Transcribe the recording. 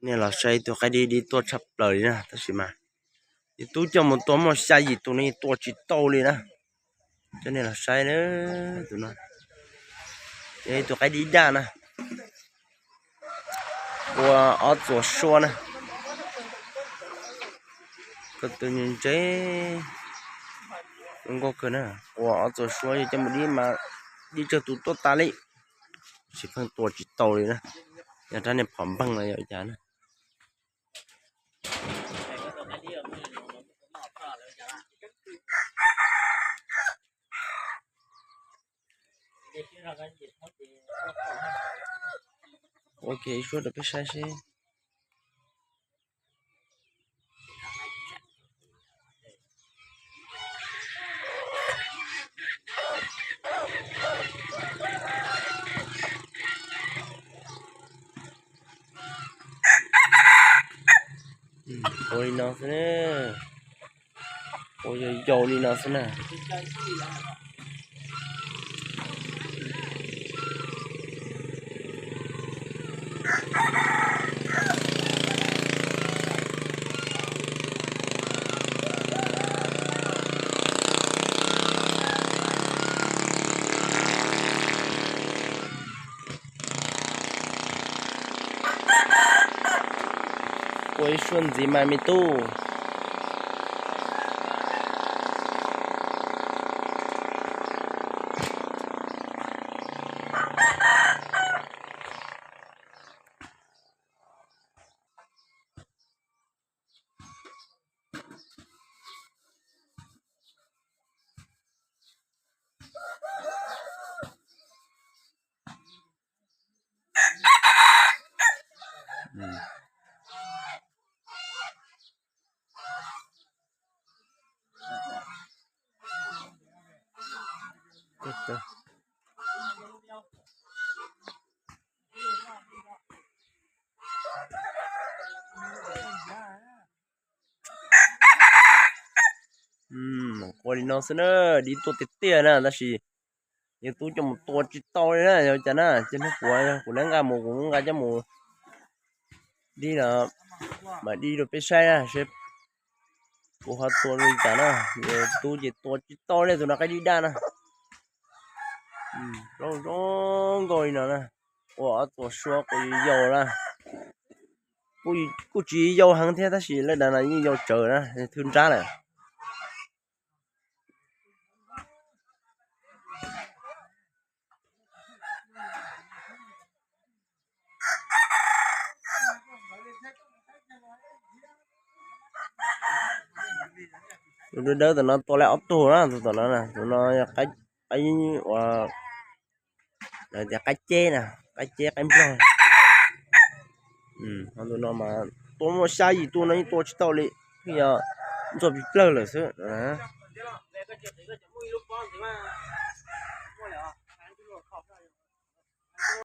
Nej los saib tus qaib dib dib tuaj tshaj plaws li na, tab sis mas yus tub coj mus tua muaj xya yim tus no yeej tua tsis tau li na. Coj nej los saib na, tus no yog ib tug qaib dib daj na, ua ob txuas suab na, ko tw ntse nkauj kawg na, ua ob txuas suab yog coj mus dib mas dib tsawg tus tuaj tas li, tsis pheej tua tsis tau li na, yog rab niag phom npeeg los yog cas na. Ua kiag ib suab rau peb saib seb. Ua li no xwb na, ua yau yau li no xwb na. Ua ib suab ntxiv mas me tub. Ua li no xwb na, dib tuaj tiag tiag na, tab sis yus tub coj mus tua tsis tau li na, yog cas na, ces hnub puav yog kuv lab nqa mus, kuv nqa coj mus dib los mam dib rau peb saib na, seb kuv ho tua li cas na. Yus tub ces tua tsis tau li, tus no qaib dib daj na. Zoo zoo nkauj li no na, ua ob txuas suab kuj yau na, kuj tsis yau heev thiab tab sis lawv dav no yeej yau tsawv na, thwj nrab lawm. Tus dawb dawb tom no tua lawm ob tug na, tus tom no, tus no yog qaib, qaib, lawv tias qaib ceb na, qaib ceb qaib nplog. Ho tus no mas tua muaj xya yim tus no yeej tua tsis tau li, twb yog ntxuaj plig plawg lawm xwb.